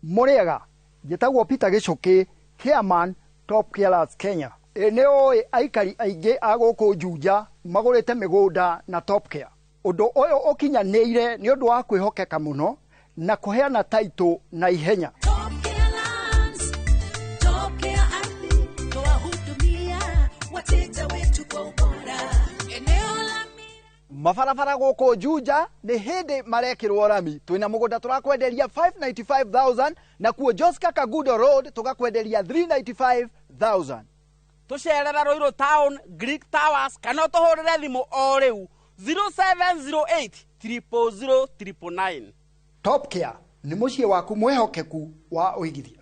Muriega, njĩtagwo Peter Gĩcũkĩ, chairman Top Killers Kenya. Nĩ ũĩ aikari aingĩ a gũkũ Juja magũrĩte mĩgũnda na Top Care. Ũndũ ũyũ ũkinyanĩire nĩ ũndũ wa kwĩhokeka mũno na kũheana taitũ na ihenya. Mabarabara gũkũ Juja nĩ hĩndĩ marekĩrwo rami. Twĩna mũgũnda tũrakwenderia 595,000 na kuo Joska Kagudo Road tũgakwenderia 395,000. Tũcerera Ruiru Town, Greek Towers kana ũtũhũrĩre thimũ o rĩu 0708 000 999. Top Care nĩ mũciĩ waku mwĩhokeku wa ũigithia.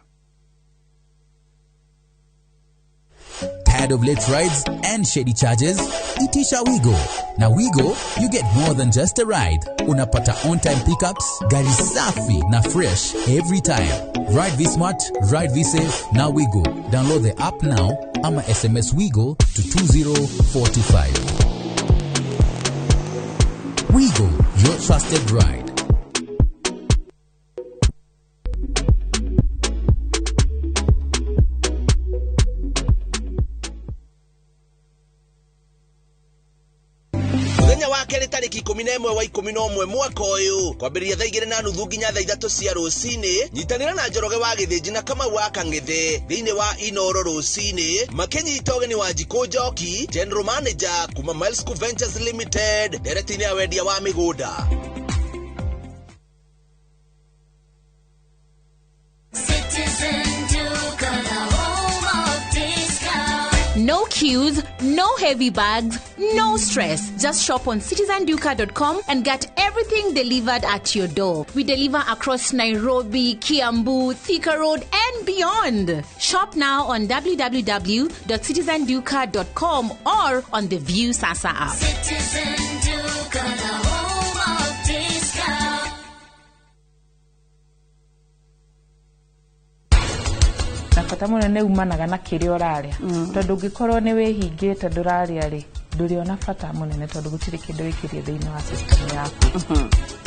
Tired of late rides and shady charges? Itisha Wigo. Na Wigo, you get more than just a ride. Unapata on-time pickups, gari safi na fresh every time. Ride V-Smart, ride V-Safe, na Wigo. Download the app now ama SMS Wigo to 20425. Wigo, your trusted ride. Mũthenya wa kerĩ tarĩki 11 wa 11 mwaka ũyũ kwambĩrĩria thaa 2:30 nginya thaa 3 cia rũcinĩ nyitanĩra na Njoroge wa Gĩthĩnji na Kamau wa Kang'ethe thĩinĩ wa Inoro rũcinĩ makĩnyita ũgeni wa Njikũ Njoki, General Manager kuma Milesco Ventures Limited ndereti-inĩ ya wendia wa mĩgũnda. No queues, no heavy bags, no stress. Just shop on citizenduka.com and get everything delivered at your door. We deliver across Nairobi, Kiambu, Thika Road, and beyond. Shop now on www.citizenduka.com or on the View Sasa app. Citizen Duka, the home of discount. Na bata mũnene umanaga na kĩrĩa ũrarĩa tondũ ũngĩkorwo nĩ wĩhingĩte ndũrarĩa rĩ ndũrĩona bata mũnene tondũ gũtirĩ kĩndũ wĩkĩrie thĩinĩ wa system yaku.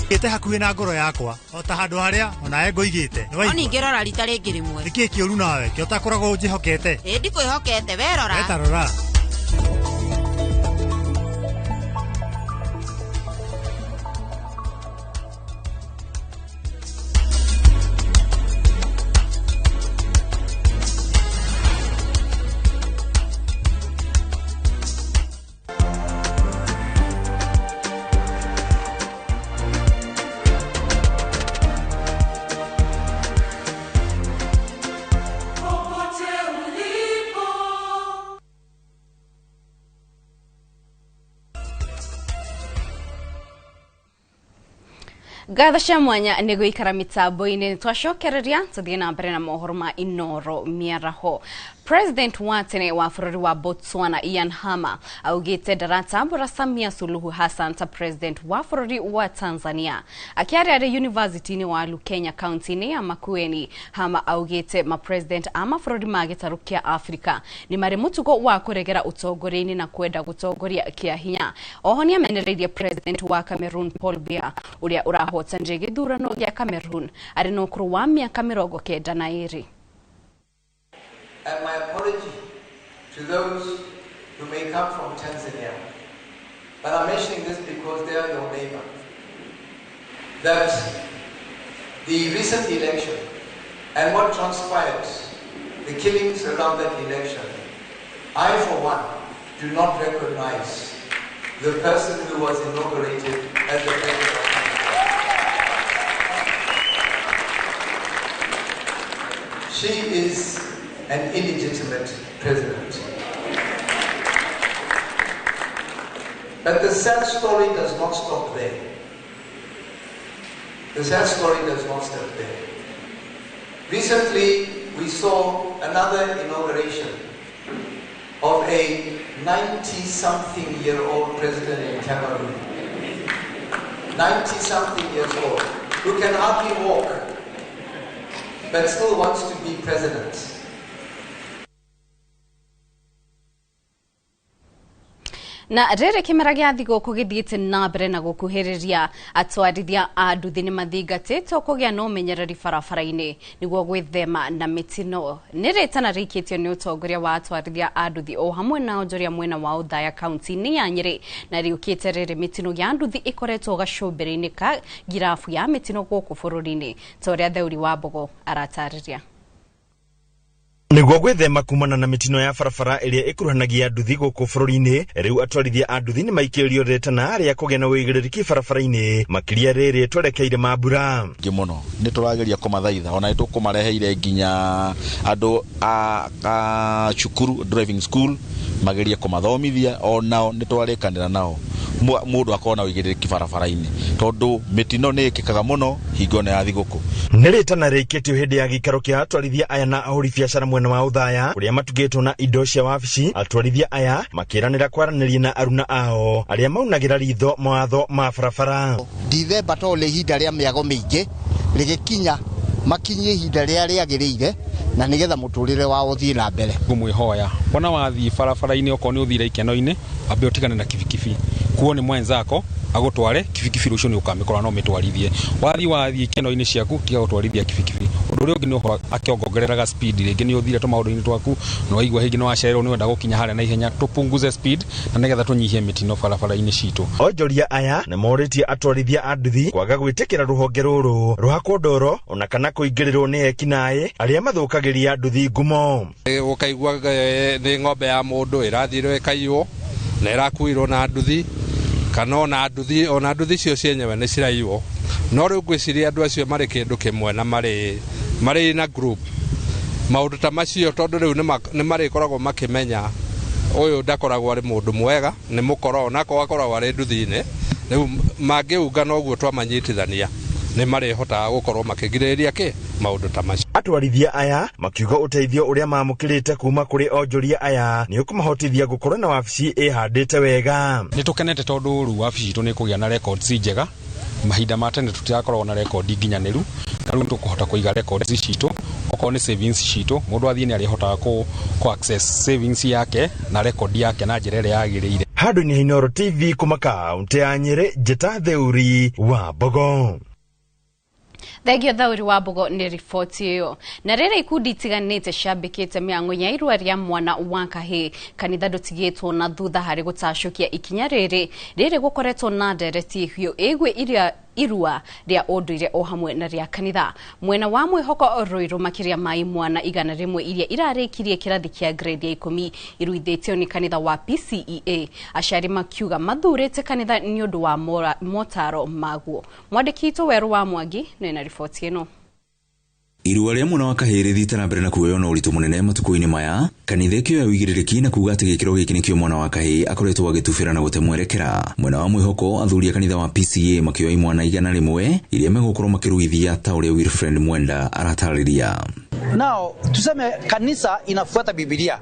Gĩte hakuhĩ na ngoro yakwa o ta handũ harĩa onawe ngũigĩte. No ningĩ rora rita rĩngĩ rĩmwe. Nĩkĩĩ kĩũru nawe kĩo ũtakoragwo ũnjĩhokete? Ĩ ndikwĩhokete we rora. Weta rora. Ngatho cia mwanya nĩ gũikara mĩtambo-inĩ. Twacokereria tũthiĩ na mbere na mohoro ma Inoro mĩaraho. President wa tene wa bũrũri wa Botswana Ian Khama augĩte ndaratambũra Samia Suluhu Hassan ta president wa bũrũri wa Tanzania. Akĩaria arĩ University-inĩ wa Lukenya kaunti-inĩ ya Makueni, Khama augĩte ma-president a mabũrũri ma gĩtarũ kĩa Afrika nĩ marĩ mũtugo wa kũregera ũtongoria-inĩ na kwenda gũtongoria kĩa hinya. Oho nĩamenereirie president wa Cameroon Paul Biya ũrĩa ũrahotanire gĩthurano gĩa Cameroon arĩ na ũkũrũ wa mĩaka 92. And my apology to those who may come from Tanzania, but I'm mentioning this because they are your neighbor, that the recent election and what transpired, the killings around that election, I for one do not recognize the person who was inaugurated as the president of Tanzania. She is an illegitimate president. But the sad story does not stop there. The sad story does not stop there. Recently, we saw another inauguration of a 90-something-year-old president in Cameroon. 90-something years old, who can hardly walk, but still wants to be president. Na rĩrĩ kĩmera gĩa thigũkũ gĩthiĩte na mbere na gũkuhĩrĩria, atwarithia a nduthi nĩ mathingatĩtwo kũgĩa na ũmenyereri barabara-inĩ nĩguo gwĩthema na mĩtino. Nĩ rĩtana rĩikĩtio nĩ ũtongoria wa atwarithia a nduthi o hamwe na onjoria mwena wa Othaya kaunti-inĩ ya Nyĩrĩ, na rĩũkĩte rĩrĩ mĩtino ya nduthi ĩkoretwo gacũmbĩrĩ-inĩ ka ngirabu ya mĩtino gũkũ bũrũri-inĩ, ta ũrĩa Theuri wa Mbogo aratarĩria. Nĩguo gwĩthema kumana na mĩtino ya barabara ĩrĩa ĩkuruhanagia nduthi gũkũ bũrũri-inĩ, rĩu atwarithia a nduthi nĩ maikĩrĩrio rĩtana rĩa kũgĩa na ũigĩrĩrĩki barabara-inĩ, makĩria rĩrĩ twerekeire mambura. Ngĩ mũno nĩ tũrageria kũmathaitha, ona nĩ tũkũmareheire nginya andũ a cukuru, driving school, magerie kũmathomithia, onao nĩ twarĩkanĩra nao mũndũ akorwo na ũigĩrĩrĩki barabara-inĩ, tondũ mĩtino nĩ ĩkĩkaga mũno hingo ĩno ya thigũkũ. Nĩ rĩtana rĩikĩtio hĩndĩ ya gĩikaro kĩa atwarithia aya na ahũri biacara mwena wa Othaya kũrĩa matugĩtwo na indo cia wabici. Atwarithia aya makĩranĩra kwaranĩria na aruna ao arĩa maunagĩra ritho mawatho ma barabara. Dithemba to nĩ ihinda rĩa mĩago mĩingĩ rĩgĩkinya makinyie ihinda rĩrĩa rĩagĩrĩire na nĩgetha mũtũrĩre wao ũthiĩ na mbere. Ngũmwĩhoya wona wathiĩ barabara-inĩ okorwo nĩ ũthire ikeno-inĩ, ambe ũtigane na kibikibi, kuo nĩ mwenzako agũtware kibikibi, rũciũ nĩ ũkamĩkora no ũmĩtwarithie. Wathiĩ ikeno-inĩ ciaku, tiga gũtwarithia kibikibi. Ũndũ ũrĩa ũngĩ nĩ ũhoro akĩongongereraga speed, rĩngĩ nĩ ũthire tũmaũndũ-inĩ twaku na waigua hĩngĩ nĩ wacererwo nĩ wenda gũkinya harĩa na ihenya, tũpunguze speed na nĩgetha tũnyihie mĩtino barabara-inĩ citũ. Onjoria aya nĩ morĩtie atwarithia a nduthi kwaga gwĩtĩkĩra rũhonge rũrũ rũhakwo ndoro ona kana kũingĩrĩrwo nĩ ekinaĩ arĩa mathũkagĩria nduthi ngumo. Ũkaigua nĩ ng'ombe ya mũndũ ĩrathirwo ĩkaiywo na ĩrakuirwo na nduthi, kana ona nduthi icio cienyewe nĩ ciraiywo. No rĩu ngwĩciria andũ acio marĩ kĩndũ kĩmwe na marĩ na group, maũndũ ta macio, tondũ rĩu nĩ marĩkoragwo makĩmenya ũyũ ndakoragwo arĩ mũndũ mwega, nĩ mũkora, onako akoragwo arĩ nduthi-inĩ. Rĩu mangĩungana ũguo twamanyitithania nĩ marĩhotaga gũkorwo makĩgirĩrĩria kĩ maũndũ ta macio. Atwarithia aya makiuga ũteithio ũrĩa mamũkĩrĩte kuma kũrĩ onjoria aya nĩ ũkũmahotithia gũkorwo na wabici ĩhandĩte wega. Nĩ tũkenete tondũ rĩu wabici itũ nĩ kũgĩa na records njega. Mahinda ma tene tũtirakoragwo na rekondi nginyanĩru, na rĩu tũkũhota kũiga records citũ, okorwo nĩ savings citũ, mũndũ athiĩ nĩ arĩhotaga kũ access savings yake na rekondi yake na njĩra ĩrĩa yagĩrĩire. Handũ-inĩ ha Inooro TV kuma kaunti ya Nyĩrĩ, njĩta Theuri wa Mbogo. Thengio Thauri wa Mbogo nĩ riboti ĩyo. Na rĩrĩa ikundi itiganĩte ciambĩkĩte mĩang'o ya irua rĩa mwana wa kahĩĩ, kanitha ndũtigĩtwo na thutha harĩ gũtacũkia ikinya rĩrĩ gũkoretwo na ndereti hiũ ĩgwe iria irua rĩa ũndũire o hamwe na rĩa kanitha. Mwena wa mwĩhoko Ruiru makĩria ma imwana 100 iria irarĩkirie kĩrathi kĩa grade ya 10 iruithĩtio nĩ kanitha wa PCEA, aciari makiuga mathurĩte kanitha nĩ ũndũ wa motaro maguo. Mwandĩki witũ Werũ wa Mwangi nĩ na riboti ĩno. Irua rĩa mwana wa kahĩĩ rĩthiĩte na mbere na kuoywo na ũritũ mũnene matukũ-inĩ maya, kanitha ĩkĩoya ũigĩrĩrĩki na kuga atĩ gĩkĩro gĩkĩ nĩkĩo mwana wa kahĩĩ akoretwo agĩtubĩra na gũte mwerekera. Mwena wa mwĩhoko, athuri a kanitha wa PCA makĩoya imwana 100 iria megũkorwo makĩruithia ta ũrĩa Wilfred Mwenda aratarĩria. Nao tuseme kanisa inafuata Biblia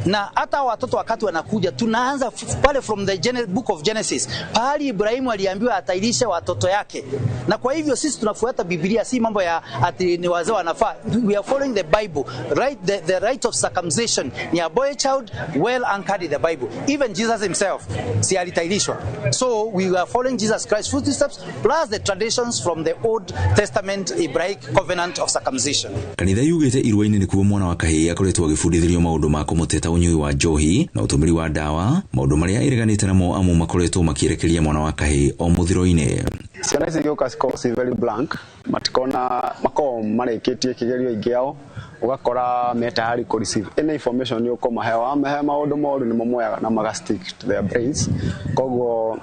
na hata watoto wakati wanakuja tunaanza pale from the book of Genesis, pahali Ibrahimu aliambiwa atailishe watoto yake. Na kwa hivyo sisi tunafuata Biblia, si mambo ya ati ni wazee wanafaa. We are following the Bible. Right, the right of circumcision ni a boy child well anchored in the Bible. Even Jesus himself si alitailishwa. So we are following Jesus Christ's footsteps plus the traditions from the Old Testament Abrahamic covenant of circumcision. Kanitha yugĩte irua-inĩ nĩkuo mwana wa kahĩĩ akoretwo agĩbundithĩrio maũndũ ma kũmũteta ũnyui wa njohi na ũtũmĩri wa ndawa, maũndũ marĩa ĩreganĩte namo amu makoretwo makĩerekeria mwana wa kahĩĩ o mũthiro-inĩ. Ciana ici igĩũka cikoragwo ci very blank, matikona makoragwo marĩkĩtie kĩgerio aingĩ ao, ũgakora me tayari kũ receive any information nĩ ũkũmahe, wamahe maũndũ moru nĩmo moyaga na maga stick to their brains. Koguo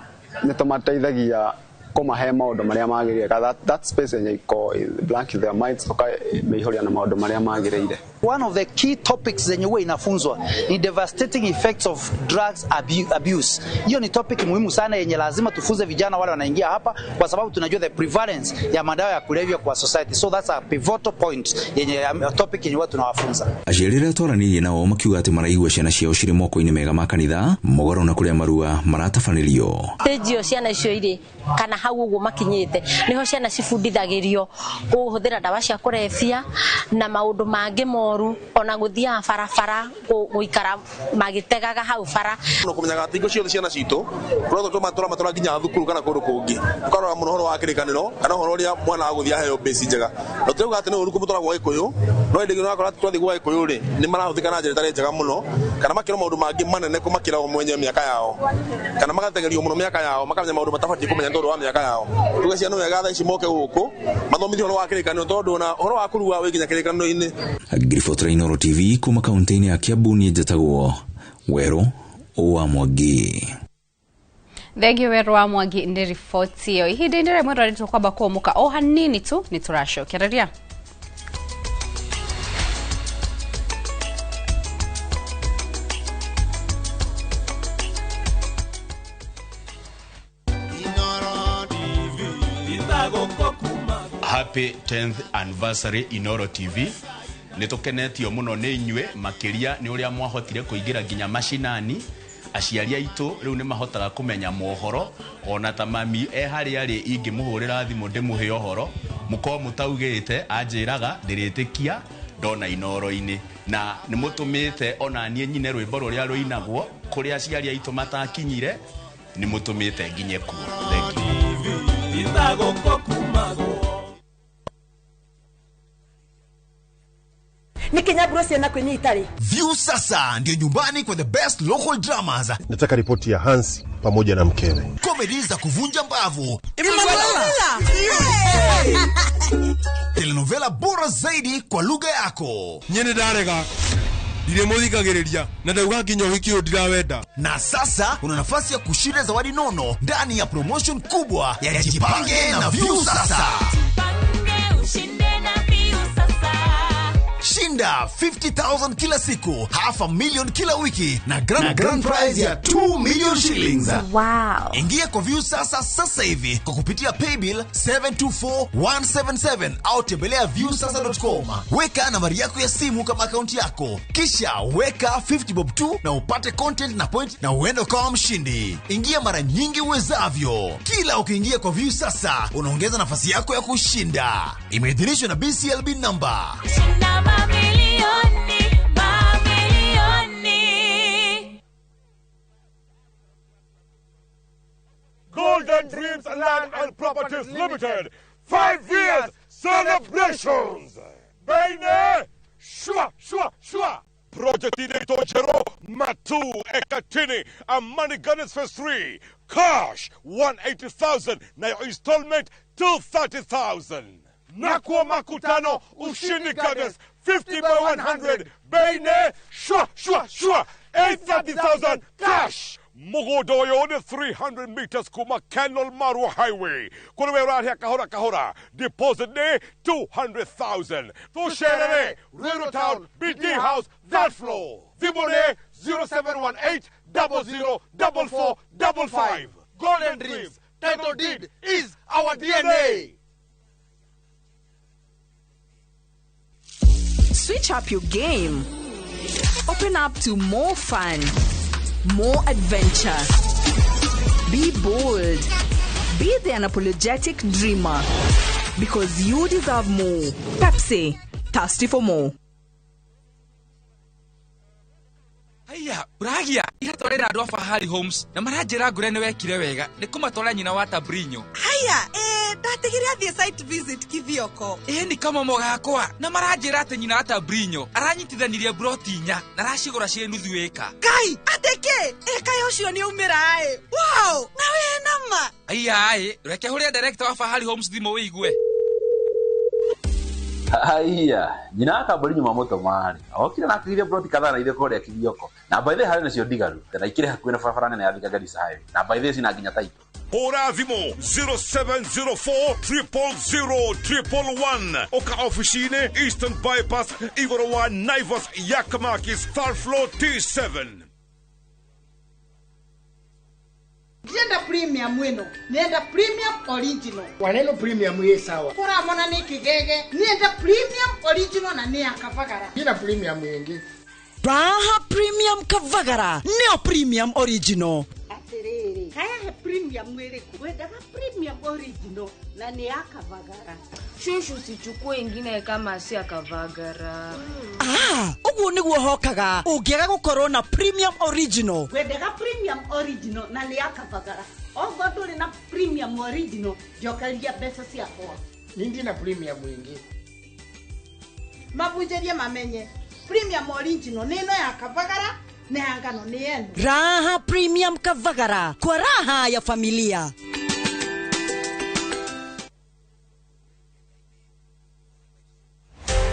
nĩ tũmateithagia kũmahe maũndũ marĩa magĩrĩire, that space yenye iko blank in their minds, ũkamĩihũria na maũndũ marĩa magĩrĩire. One of the key topics zenye huwa inafunzwa ni devastating effects of drugs abuse. Hiyo ni topic muhimu sana yenye lazima tufunze vijana wale wanaingia hapa, kwa sababu tunajua the prevalence ya madawa ya kulevya kwa society. So that's a pivotal point yenye topic yenye watu tunawafunza. Aciari arĩa twaranĩirie nao makiuga atĩ maraigua ciana ciao cirĩ moko-inĩ mega ma kanitha mũgarũ na kũrĩa marua maratabanĩrio. Stage ĩyo ciana icio irĩ kana hau ũguo makinyĩte niho ciana cibundithagĩrio kũhũthĩra ndawa cia kũrebia na maũndũ mangĩ moru, ona gũthiaga barabara gũikara magĩtegaga hau bara. No kũmenyaga atĩ hingo ciothe ciana citũ tũramatwara nginya thukuru kana kũndũ kũngĩ, tũkarora mũno ũhoro wa kĩrĩkanĩro kana ũhoro ũrĩa mwana agũthiĩ aheo mbĩci njega. Na tũrauga atĩ nĩ ũru kũmũtwara gwa Gĩkũyũ, no hĩndĩ ĩngĩ ũrakora twathiĩ gwa Gĩkũyũ rĩ, nĩ marahũthĩka na njĩra ĩtarĩ njega mũno, kana makĩrwo maũndũ mangĩ manene kũmakĩra o mwenyewe mĩaka yao, kana magategerio mũno mĩaka yao, makamenya maũndũ matabatiĩ kũmenya nĩ tondũ wa mĩaka yao. Tuge ciana wega thaa ici moke gũkũ mathomithio ũhoro wa kĩrĩkanĩro, tondũ ona ũhoro wa kũrua wĩ nginya kĩrĩkanĩro-inĩ. Ngiribotera Inooro TV kuma kaunti-inĩ ya Kiambu, niĩ njĩtagwo Werũ wa Mwangi. Thengiũ Werũ wa Mwangi nĩ riboti ĩyo. Ihinda-inĩ rĩmwe rĩrĩa tũkwamba kũũmũka o hanini tu nĩ tũracokereria. Happy 10th anniversary Inooro TV. Nĩ tũkenetio mũno nĩ inyuĩ makĩria nĩ ũrĩa mwahotire kũingĩra nginya macinani. Aciari aitũ rĩu nĩ mahotaga kũmenya mohoro, ona ta mami e harĩa arĩ ingĩmũhũrĩra thimũ ndĩmũhe ũhoro, mũkorwo mũtaugĩte anjĩraga ndĩrĩtĩkia ndona Inooro-inĩ. Na nĩ mũtũmĩte ona niĩ nyine rwĩmbo rũrĩa rũinagwo kũrĩa aciari aitũ matakinyire, nĩ mũtũmĩte nginye kuo. Thank you. View sasa ndio nyumbani kwa the best local dramas. Nataka ripoti ya Hans pamoja na mkewe. Comedy za kuvunja mbavu. Telenovela bora zaidi kwa lugha yako. Nyene ndarega. Ndiremuthikagĩrĩria na ndauga nginya ũhiki ũyũ ndirawenda. Na sasa una nafasi ya kushinda zawadi nono ndani ya promotion kubwa ya Jipange na View Sasa. Shinda 50,000 kila siku, 500,000 kila wiki na grand prize ya 2 million shillings. Wow. Ingia kwa View Sasa sasa hivi kwa kupitia paybill 724177 au tembelea viewsasa.com. Weka nambari yako ya simu kama akaunti yako, kisha weka 50 bob tu na upate content na point na uende ukawa mshindi. Ingia mara nyingi uwezavyo. Kila ukiingia kwa View Sasa unaongeza nafasi yako ya kushinda. Imeidhinishwa na BCLB number. Shinda mamilioni, mamilioni. Golden Dreams Land and Properties Limited, 5 years celebrations. Baine, shwa, shwa, shwa. Project inaitwa Matu Ekatini, Amani Gardens Phase 3. Cash 180,000 na your installment 230,000. Nakuwa Makutano, Ushindi Gardens, 50 by 100. Baine, shwa, shwa, shwa. 830,000 cash. Mũgũnda ũyũ nĩ 300 meters kuma Kenol Marua Highway. Kũrĩ we ũrarĩha kahora kahora, deposit nĩ 200,000. Tũcerere Ruiru Town, BD House, third floor. Thimũ nĩ 0718 00 44 55. Golden Dreams, title deed is our DNA. Switch up your game. Open up to more fun, more adventure. Be bold. Be the unapologetic dreamer. Because you deserve more. Pepsi, thirsty for more. Haiya, uragia iratwarĩra andũ a Fahari Homes na maranjĩra ngũre nĩ wekire wega nĩ kũmatwara nyina wa Tabrinyo. Haya, ndatigire athiĩ site visit Kithioko. Ĩ nĩ kamomo gakwa na maranjĩra atĩ nyina wa Tabrinyo aranyitithanirie broti 4 na aracigũra ciĩ nuthu ĩka. Ngai, atĩ kĩ? Ĩ kaĩ ũcio nĩ aumĩra ĩ. Wow, na wĩ nama. Haiya ĩ, reke hũrĩre director wa Fahari Homes thimũ wĩigue. Haiya, nyina wa Tabrinyo mamũtũma rĩ, okire na akĩgithia broti kadhaa na ithuĩ kũrĩa Kithioko. Na by the way harĩ nacio ndigaru, na ikĩrĩ hakuhĩ na barabara nene ya Thika Garissa Highway. Na by the way cina nginya title. Hũra thimũ 0704 000 111. Oka ofici-inĩ Eastern Bypass igũrũ wa Naivas Yakamakis third floor T7. Ndienda premium ĩno, nenda premium original. Waneno premium ĩ sawa. Kũramona nĩ kĩgege, nenda premium original na nĩ ya Kavagara. Ina premium ĩngĩ. Raha Premium Kavagara, nĩyo premium original. Atĩrĩrĩ, haya he premium ĩrĩkũ? Wendaga premium original na nĩ ya Kavagara. Shushu, usichukue ingine kama si ya Kavagara. Ah, ũguo nĩguo hokaga ũngĩaga gũkorwo na premium original. Wendaga premium original na nĩ ya Kavagara. Ogo ndũrĩ na premium original, njokeria mbeca ciakwa. Nĩ ndina premium ĩngĩ. Mabunjĩrie mamenye premium original nĩ ĩno ya Kavagara na ya ngano nĩ ĩno. Raha Premium Kavagara, kwa raha ya familia.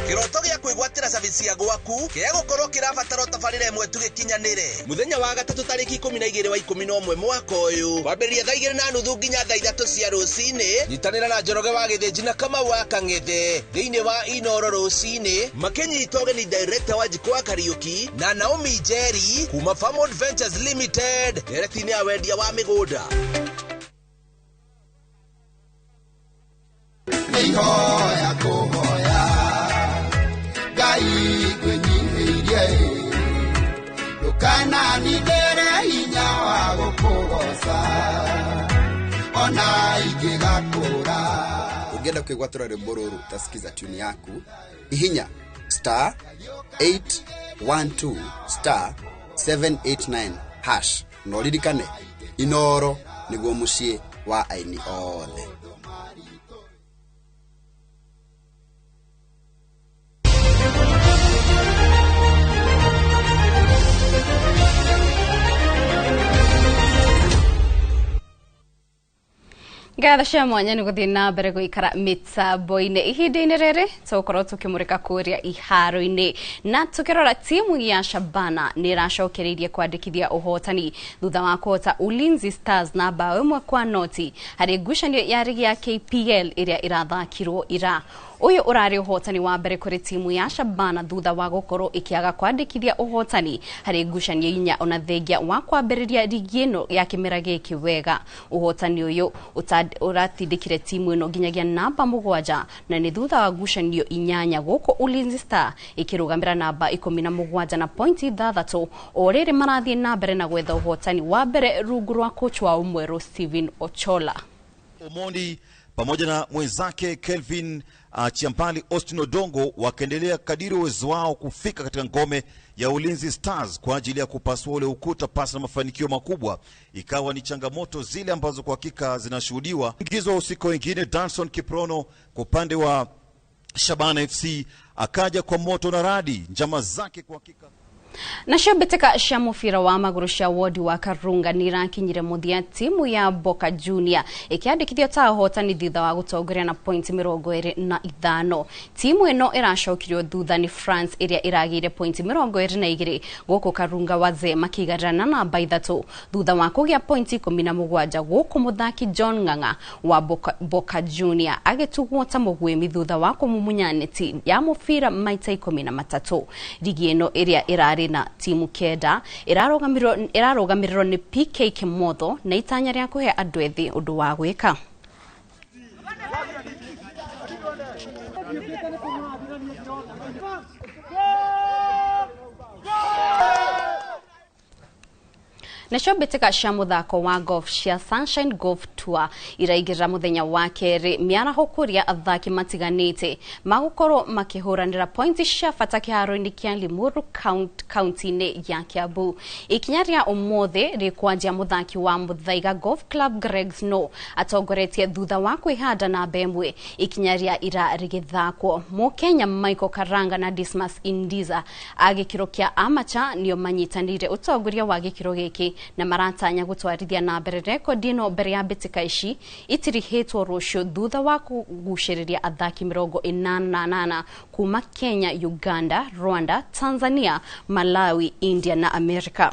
Kĩroto gĩa kwĩgwatĩra service ya gwaku kĩrĩa gũkorwo kĩrabatara tabarĩra ĩmwe tu gĩkinyanĩre. Mũthenya wa gatatũ tarĩki 12 wa 11 mwaka ũyũ kwambĩrĩria thaa 2:30 nginya thaa 3 cia rũcinĩ. Nyitanĩra na Njoroge wa Gĩthĩnji na Kamau wa Kang'ethe thĩinĩ wa Inoro rũcinĩ makĩnyita ũgeni director wa Njikũ wa Kariũki na Naomi Njeri kuma Farmwood Ventures Limited ndereti-inĩ ya wendia wa mĩgũnda. Nĩihoya kũhoya Ngai ngwĩnyihĩirie, ndũkananindĩre hinya wa gũkũgoca ona ingĩgakũra. Ũngĩenda kwĩgwatĩra rwĩmbo rũrũ utasikiza tune yaku, hihinya star 812 star 789 hash na ũririkane Inoro nĩguo mũciĩ wa aini othe. Ngatho cia mwanya nĩ gũthiĩ na mbere gũikara mĩtambo-inĩ ihinda-inĩ rĩrĩ tũgũkorwo tũkĩmũrĩka kũrĩa iharo-inĩ na tũkĩrora timu ya Shabana nĩ ĩracokereirie kwandĩkithia ũhotani thutha wa kũhota Ulinzi Stars na bao 1-0 harĩ ngucanio ya rigi ya KPL ĩrĩa ĩrathakirwo ira. Ũyũ ũrarĩ ũhotani wa mbere kũrĩ timu ya Shabana thutha wa gũkorwo ĩkĩaga kwandĩkithia ũhotani harĩ ngucanio 4 ona thengia wa kwambĩrĩria rigi ĩno ya kĩmera gĩkĩ wega. Ũhotani ũyũ ũratindĩkire timu ĩno nginyagia namba 7 na nĩ thutha wa ngucanio 8 gũkũ Ulinzi Star ĩkĩrũgamĩra namba 17 na pointi 6 o rĩrĩ marathiĩ na mbere na gwetha ũhotani wa mbere rungu rwa coach wao mwerũ Steven Ochola. Omondi pamoja na mwenzake Kelvin Chiampali Austin Odongo wakaendelea kadiri uwezo wao kufika katika ngome ya Ulinzi Stars kwa ajili ya kupasua ule ukuta pasi na mafanikio makubwa. Ikawa ni changamoto zile ambazo kwa hakika zinashuhudiwa. Ingizo usiku wengine Danson Kiprono kwa upande wa Shabana FC akaja kwa moto na radi njama zake kwa hakika. Nacio mbĩtĩka cia mũbira wa magũrũ cia wodi wa Karunga nĩ irakinyire mũthia, timu ya Boca Junior ĩkĩandĩkithio ta ahotani thutha wa gũtongoria na pointi 25. Timu ĩno ĩracokirio thutha nĩ France ĩrĩa ĩragĩire pointi 22, gũkũ Karunga Wazee makĩigarĩra na namba 3 thutha wa kũgĩa pointi 17, gũkũ mũthaki John Ng'ang'a wa Boca Junior agĩtugwo ta mũguĩmi thutha wa kũmumunya neti ya mũbira maita 13. Rigi ĩno ĩrĩa ĩrarĩ na timu 9 ĩrarũgamĩrĩrwo nĩ PK Kimotho na itanya rĩa kũhe andũ ethĩ ũndũ wa gwĩka. Nacio mbĩtĩka cia mũthako wa golf cia Sunshine Golf Tour iraingĩrĩra mũthenya wa kerĩ mĩaraho kũrĩa athaki matiganĩte magũkorwo makĩhũranĩra pointi cia bata kĩharo-inĩ kĩa Limuru kaunti-inĩ ya Kiambu. Ikinya rĩa ũmũthĩ rĩkwanjia mũthaki wa Muthaiga Golf Club Greg Snow atongoretie thutha wa kwĩhanda namba 1 ikinya rĩa ira rĩgĩthakwo. Mũkenya Michael Karanga na Dismas Indiza a gĩkĩro kĩa amateur nĩo manyitanĩire ũtongoria wa gĩkĩro gĩkĩ na maratanya gũtwarithia na mbere rekondi ĩno mbere ya mbĩtĩka ici itirihĩtwo rũciũ thutha wa kũgucĩrĩria athaki 88 kuma Kenya, Uganda, Rwanda, Tanzania, Malawi, India na Amerika.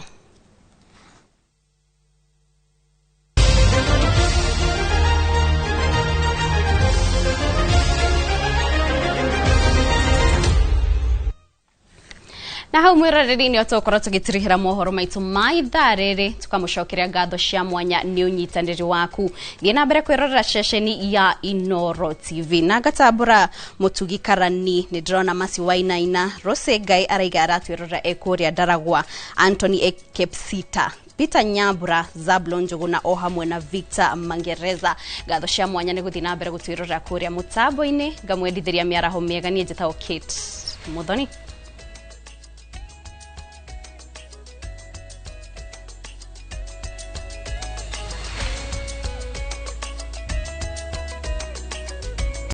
Na hau mwĩroreri nĩ tũgũkorwo tũgĩtirihĩra mohoro maitũ ma ithaa rĩrĩ, tũkamũcokeria ngatho cia mwanya nĩ ũnyitanĩri waku. Thiĩ na mbere kwĩrorera ceceni ya Inoro TV. Na ngatambũra Mũtugi Karani, nĩ ndĩrona Masi Wainaina, Rose Ngai araiga aratwĩrorera e kũrĩa Ndaragwa, Anthony Ekepsita, Peter Nyambura, Zablon Njuguna o hamwe na Victor Mangereza. Ngatho cia mwanya nĩ gũthiĩ na mbere gũtwĩrorera kũrĩa mũtambo-inĩ. Ngamwendithĩria mĩaraho mĩega, niĩ njĩtagwo Kate Muthoni.